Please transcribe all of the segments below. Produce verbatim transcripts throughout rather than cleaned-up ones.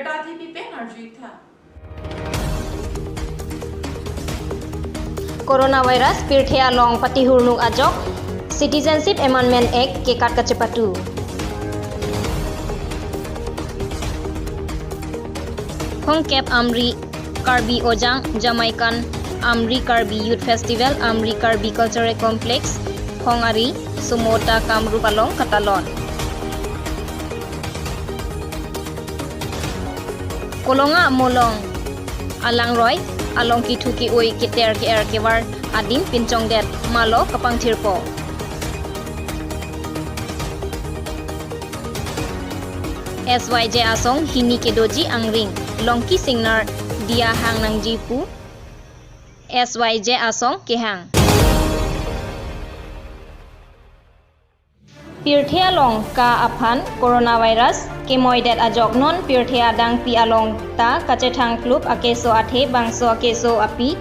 Birta Tipi pen arju-ik tha. Coronavirus pirthe along patihurnuk ajok Citizenship Amendment Act kekat kachepatu. Hongkep Amri Karbi Ojang Jamaican Amri Karbi Youth Festival Amri Karbi Cultural Complex, Hongari, Sumota Kamrup along katalon. Kolonga Molong alangroi along kithu ke-oi keter ke-er kevar adim pinchongdet, malo kapangthirpo. S Y J asong hini kedoji angring, Longki Singnar diya hang nangji pu S Y J asong kehang. Pirthe along ka aphan coronavirus kemoidet ajok non pirthe adangpi along ta kachethang klup akeso athe bangso akeso api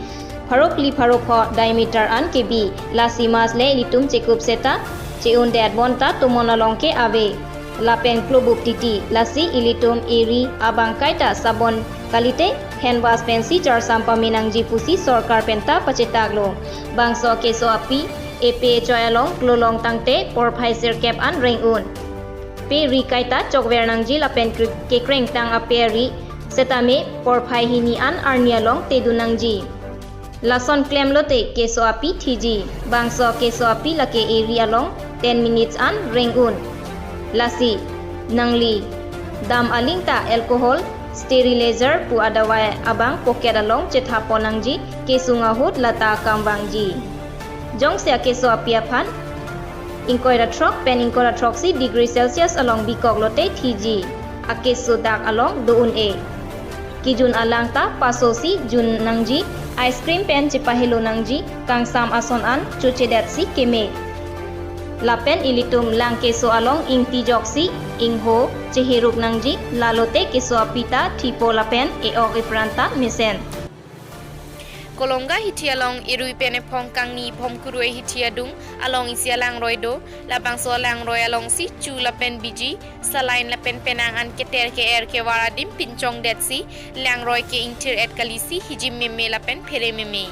pharo phli pharo pho diameter an kebi, lasi mask le ilitum chekup seta che-undet bonta tomon along ke ave. Lapen klobup titi, lasi ilitum eri abang kaita sabon kalite hand wash pensi charsam pame nangji pusi sorkar penta pachetaklo. Bangso keso api epe choi along klolong tangte porphai sirkep an reng-un. Pe ri kaita chokver nangji lapen kri-, kekrengtang ape ri setame porphai hini an arni along tedun nangji. Lason klemlote keso api thiji, bangso keso api lake eri along ten minutes an reng-un. Lasi nangli dam aling ta alcohol sterilizer pu adawai abang pocket along chethapon nangji, kesung ahut lata kam vangji. Jongsi akeso api aphan ingkoi ra throk pen ingkoi ra throksi degree Celsius along bikoklote thiji, akeso dak along do-un-e. Kejun alang ta pasosi jun nangji, ice cream pen chepahelo nangji, kangsam ason an chochedetsi keme. Lapen ilitum lang keso along ingtijoksi ingho cheheruk nangji, lalote keso api ta thipo lapen e-ok epran ta mesen. Kolonga hithi along irui pen ephong kangni phom kurui hithi adung along isi alangroi do, labangso alangroi alongsi chu lapen biji, saline lapen penang an keter ke-er kevar adim pinchongdetsi langroi ke ingthir-et kalisi hijim meme lapen phere meme.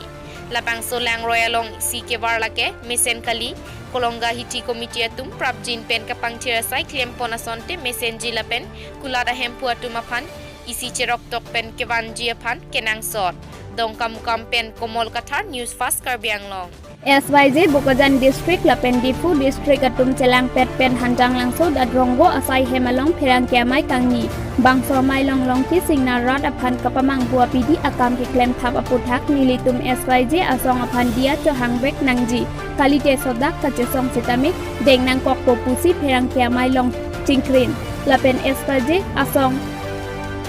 Labangso langroi along isi kevar lake mesen kali, Kolonga hithi committee atum prapjin pen kapangthir asai klempon asonte mesenji lapen kulat ahemphu atum aphan isi cheroktok pen kevanji aphan kenangsot. Dongkamukam pen Komol Kathar, News Fast Karbi Anglong. S Y J Bokajan District lapen Diphu District atum chelangpet pen Hanjanglangso Dadronggo asai hem along pherangke amei kangni, bangso amei along Longki Singnar rat aphan kapamanghu apidi akam keklemthap aputhak nelitum S Y J asong aphan diya chohangvek nangji, kalite sodak kachesong sitame deng nangkokpo pusi pherangke amei along chingkrin. Lapen S Y J asong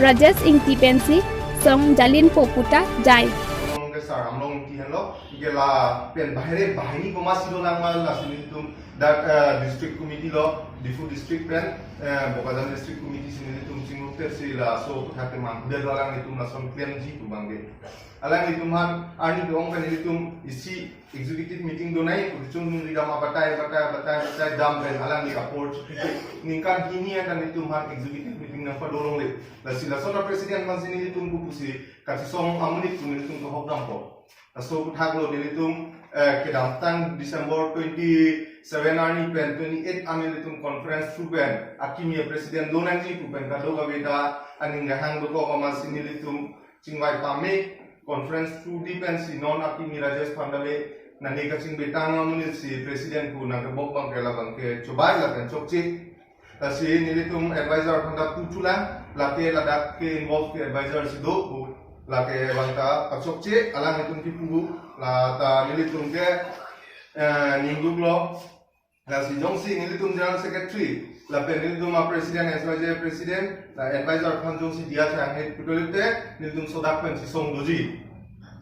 Rajesh Ingti pensi song jalinpo puta jai. Sar Amlong Ingti henlo, ke lapen bahire bahini komatsi do nangma lasi nelitum dak, eh, district committee lo, Diphu district pen, eh, Bokajan district committee si nelitum chingrup si laso aputhak ke manghudet alanglitum lason klemji pu abang ke. Alanglitum aphan arni ke-ong pen nelitum isi executive meeting donai, kuchung nung ridam abatai, batai, batai, batai dam pen alangli apor chipike. Ningkan hini an nelitum aphan executive meeting nangpadolongle. Lasi lason a-president aphansi nelitum kupusi kachesong amonit pu nelitum kahok dampo. Laso aputhak lo nelitum, eh, kedamtang December twenty-seven arni pen twenty-eight arni nelitum conference through pen akimi a-president donangji pu pen kadokave ta aning kahang dokok amatsi nelitum chingvai pame conference through di pensi non akimi Rajesh aphan tame nani kachingvai tang amonit si president pu nangkebok abang ke labang ke chobai lapen chokche. Lasi nelitum advisor aphan ta pu thulang, lake ladak ke involve ke advisor si do pu, lake abang ta pachokche, alanglitum kipu, lata nelitum ke, eh, ningduk lo. Lasi jongsi nelitum general secretary, lapen nelitum a-president, S Y J president, la advisor aphan jongsi diya chang he putolite, nelitum sodak pen chesong doji.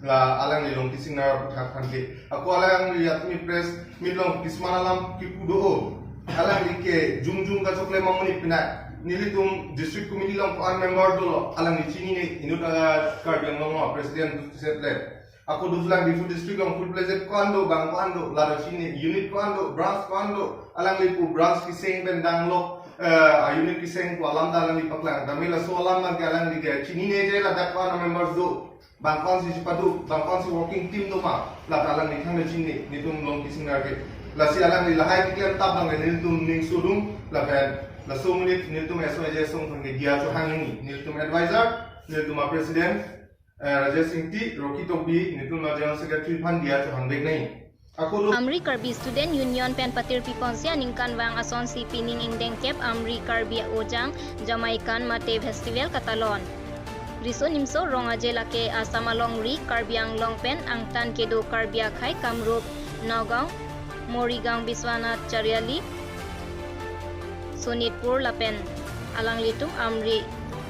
La alangli Longki Singnar aputhak aphan ke. Ako alangli atumi press meet along kisman alam kipu do. Alangli ke jung jung kachoklem amonit pinai. Nelitum district committee along ko-an member dolo. Alangli chinine, inut a Karbi Anglong along president setle. Ako duslang Diphu district along full fledged ko-an do, bang ko-an do, lado chinine, unit ko-an do, branch ko-an do. Alangli pu branch keseng pen danglok. eh, a-unit keseng pu alam ta alangli paklang. Tame laso alam abangke alangli ke chinine je ladak ko-an a-members do. Bang ko-ansi chepado, bang ko-ansi working team do ma. La ta alangli thangne chinine, nelitum Longki Singnar ke. Lasi alangli lahai keklem tap abangke nelitum ning sodung, lapen laso amonit nelitum S O A J S song abangke diya chohang hini. Nelitum advisor, nelitum a-president, eh, Rajesh Ingti, Rocky Tokbi, nelitum la general secretary aphan diya chohang vek nai. Ako do. Amri Karbi Student Union pen patirpi ponsi aningkanvang asonsi pining ingdeng kep Amri Karbi Ojang Jamaican Mate Festival katalon. Riso nimso rong aje lake Assam alongri Karbi Anglong pen angtan kedo Karbi akhei Kamrup, Nagaon, Morigaon, Biswanath Chariali, Sonitpur lapen alanglitum Amri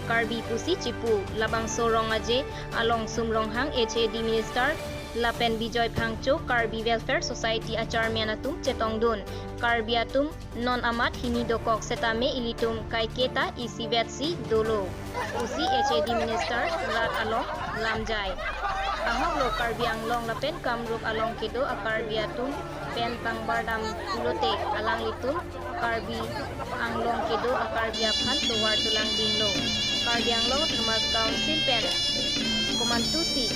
Karbi pusi chipu. Labangso rong aje along Sum Ronghang, H A D minister, lapen Bijoy Phangcho, Karbi Welfare Society a-chairman atum chetongdun. Karbi atum non amat hini dokok setame ilitum kaiketa isivetsi dolo pusi H A D minister rat along lamjai. Ahoklo Karbi Anglong lapen Kamrup along kedo a-Karbi atum pen pangbardam pulote alanglitum Karbi Anglong kedo a-Karbi aphan tovar chelang dinglo. Karbi Anglong Autonomous Council pen komantusi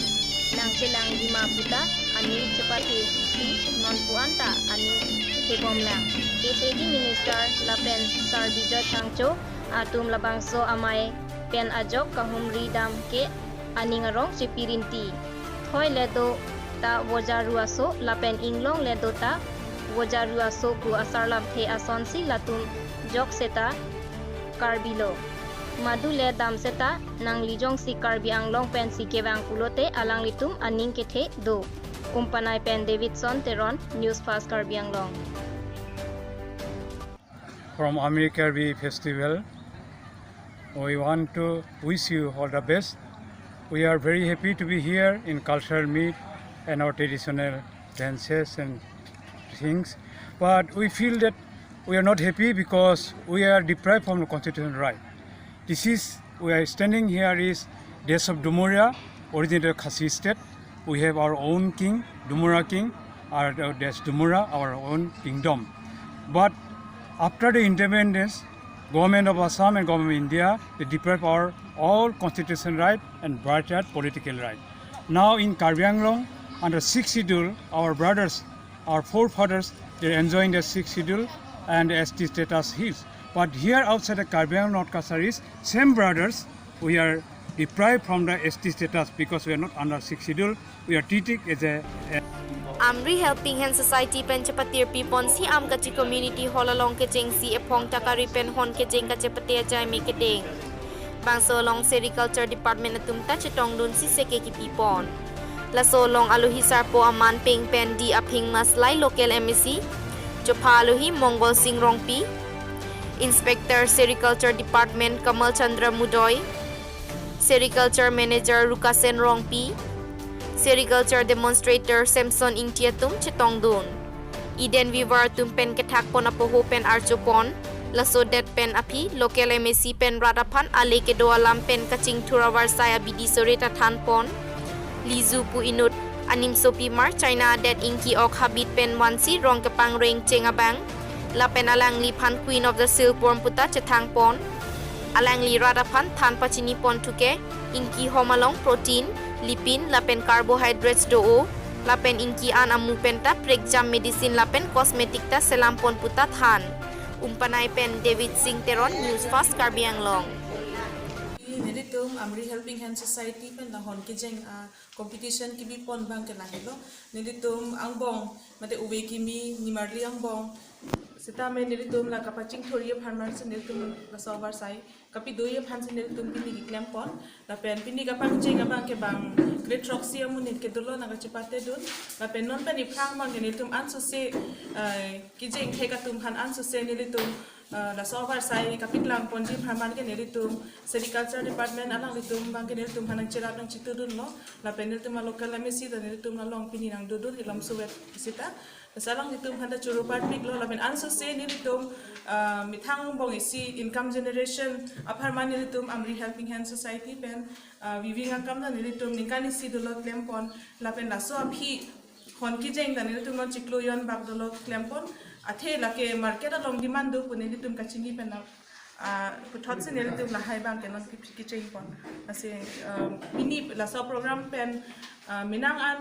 nangchelang dima puta aning chepatesi nonpu anta aning thebomlang. H A D minister lapen Sar Bijoy Phangcho atum labangso amei pen ajok kahumri dam ke aning arong chepirinti. Thoi le do ta voja ru aso lapen inglong le do ta voja ru aso pu asarlamthe asonsi latum jok seta Karbi lo. Madu le dam seta nangli jongsi Karbi Anglong pensi kevang pulote alanglitum aning kethe do. Umpanai pen Davidson Teron, News Fast Karbi Anglong. From Amri Karbi Festival, we want to wish you all the best. We are very happy to be here in cultural meet and our traditional dances and things. But we feel that we are not happy because we are deprived from the constitutional right. This is, we are standing here is Desh of Dumuria, originated Khasi state. We have our own king, Dumura king, our Desh Dumura, our own kingdom. But after the independence, Government of Assam and Government of India, they deprive our all constitution right and birthright political right. Now in Karbi Anglong, under sixth schedule, our brothers, our forefathers, they're enjoying the sixth schedule and S T status hills. But here outside the Karbi Anglong North Kacharis, same brothers, we are deprived from the S T status because we are not under sixth schedule. We are treated as a, a Amri Helping Hand Society pen chepatirpi ponsi Amkachi Community Hall along kechengsi ephong takari pen hon kejeng kachepate ajai me kedeng. Bangso along Sericulture Department atum ta chetongdunsi seke kipi pon. Laso along alohi sarpo aman peng pen D. Aphing Maslai, local M A C, chopha alohi Mongol Sing Rongpi, Inspector Sericulture Department Kamal Chandra Mudoi, Sericulture Manager Rukasen Rongpi, Sericulture Demonstrator Samson Ingti atum chetongdun. Eden Weaver atum pen kethak pon apoho pen archo pon, laso det pen aphi local M A C pen rat aphan ale kedo alam pen kachingthur avarsai abidi sore ta than pon. Lizu pu inut animsopi mar China adet ingki ok habit pen vansi rong kepangreng cheng abang, lapen alangliphan Queen of the Silkworm puta chethang pon. Alangli rat aphan than pachini pon thuke, ingki hom along protein, lipin lapen carbohydrates do-o, lapen ingki an amu pen ta prekjam medicine lapen cosmetic ta selam pon puta than. Umpanai pen David Singh Teron, News Fast Karbi Anglong. Nelitum Amri Helping Hand Society pen lahon kejeng a competition kibi pon abang ke lahelo. Nelitum angbong mate ove kimi nimarli angbong. Setame nelitum la kapachingthurji aphan mansi nelitum laso avarsai kapidoji aphansi nelitum pini keklem pon. Lapen pini kapangcheng abang ke bang grade throksi amonit kedolo nangkachepatedun. Lapen non pen iphrang abang ke nelitum ansose, eh, kejeng thek atum aphan ansose nelitum, eh, laso avarsai kapaklang ponji aphan man ke nelitum Sericulture Department alanglitum abang ke nelitum aphan nangcherap nangchitudunlo. Lapen nelitum a local M A C ta nelitum along pini nangdodun ilom suvet sita. Lasi alanglitum aphan ta choro parpiklo lapen ansose nelitum, ah, methang angbong isi income generation apharman nelitum Amri Helping Hand Society pen, ah, weaving akam ta nelitum ningkan isi dolo klem pon lapen laso aphi hon kejeng ta nelitum non chiklo jon bak dolo klem pon. Athe lake market along demand do pu nelitum kachini pen la Ah, puthot si nelitum lahai abang ke non ki-, kecheng pon. Lasi, um, pini laso program pen, ah, minang an,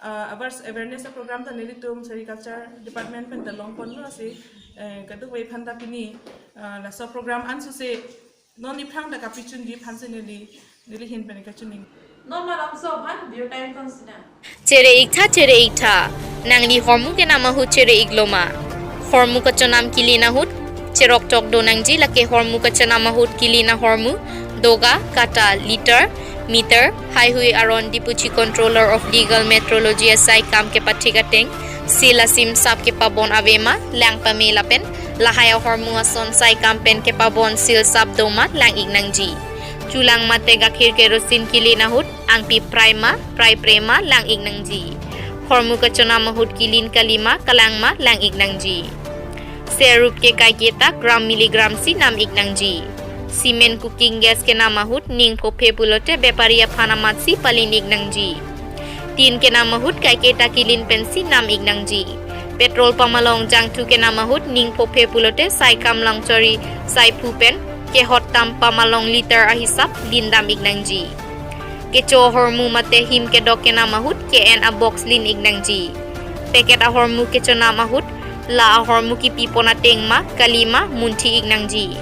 ah, awareness, awareness program ta nelitum Sericulture Department pen ta long ponlo si, eh, kadokave aphan ta pini, ah, laso program an suse non iphan ta kapachunji aphan si neli, neli ahin pen kachining. Non malam so aphan birta ingkon sinang. Chere-ik tha, chere-ik tha. Nangli hormu kenam ahut chere-ik loma? Hormu kachonam kelin ahut cheroktok do nangji. Lake hormu kachonam ahut kelin ahormu, doga, kata, liter, meter, haihui aron Diphu Chief Controller of Legal Metrology asai kam kepathik ateng seal asim sap kepabon ave ma lang pame lapen lahai ahormu ason sai kam pen kepabon seal sap do ma lang-ik nangji. Chulang mate gakhir kerosene kelin ahut angpi prai ma, prai pre ma lang-ik nangji. Hormu kachonam ahut kelin kali ma, kalang ma lang-ik nangji. Serup ke kaiketa gram milligram si nam-ik nangji. Cement cooking gas kenam ahut ning phophe pulote bepari aphan amat si palin-ik nangji. Tin kenam ahut kaiketa kelin pensi nam-ik nangji. Petrol pamalong jangthu kenam ahut ning phophe pulote sai kam langchori sai phu pen kehot tam pamalong liter ahisap lindam-ik nangji. Kecho ahormu mate him kedok kenam ahut ke-en abox lin-ik nangji. Packet ahormu kechonam ahut la ahormu kipi pon ateng ma kali ma munthi-ik nangji.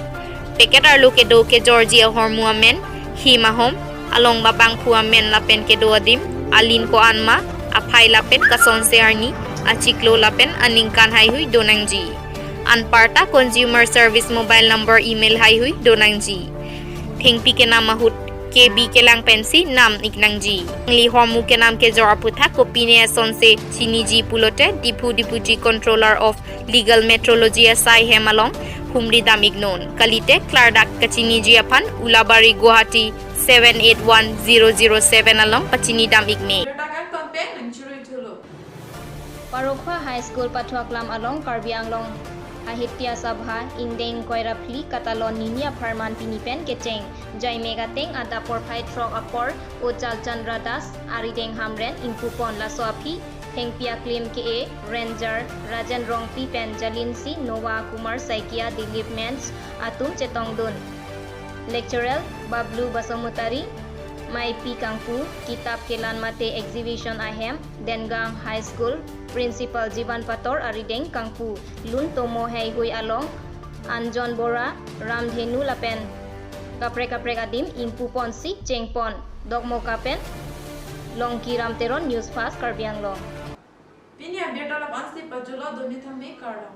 Packet arlo kedo kejorji ahormu amen, him ahom, along babangphu amen lapen kedo adim, alin ko-an ma, aphai lapen kasonse arni, achiklo lapen aningkan haihui do nangji. Anparta consumer service mobile number, email haihui do nangji. Thengpi kenam ahut K B kelang pensi nam-ik nangji. Nangli hormu kenam kejor aputhak kopine asonse chiniji pulote Diphu Deputy Controller of Legal Metrology asai hem along humri dam-ik non. Kalite klardak kachiniji aphan Ulabari Guwahati seven eight one zero zero seven along pachini dam-ik me. Birta ingkon pen nangchurui thulo. Parokpha High School pathuaklam along Karbi Anglong Sahitya Sabha ingdeng ingkoi ra phli katalon nini apharman pini pen kecheng. Jaimek ateng adap porphai throk apor Ochal Chandra Das, arideng Hamren ingpu pon. Laso aphi thengpi aklim ke-e Ranger Rajen Rongpi pen jalinsi Noah Kumar Saikia, Dilip Mens atum chetongdun. Lecturer Bablu Basomotari maipi kangpu, kitap kelan mate exhibition ahem, Dengang High School Principal Jivan Pator arideng kangpu, lun tomo haihui along Anjon Bora, Ramdhenu lapen kaprek kaprek adim ingpu ponsi chengpon. Dokmoka pen Longki Ramteron, News Fast Karbi Anglong. Pini abirta la-an si pajutlo, doni tame kardom.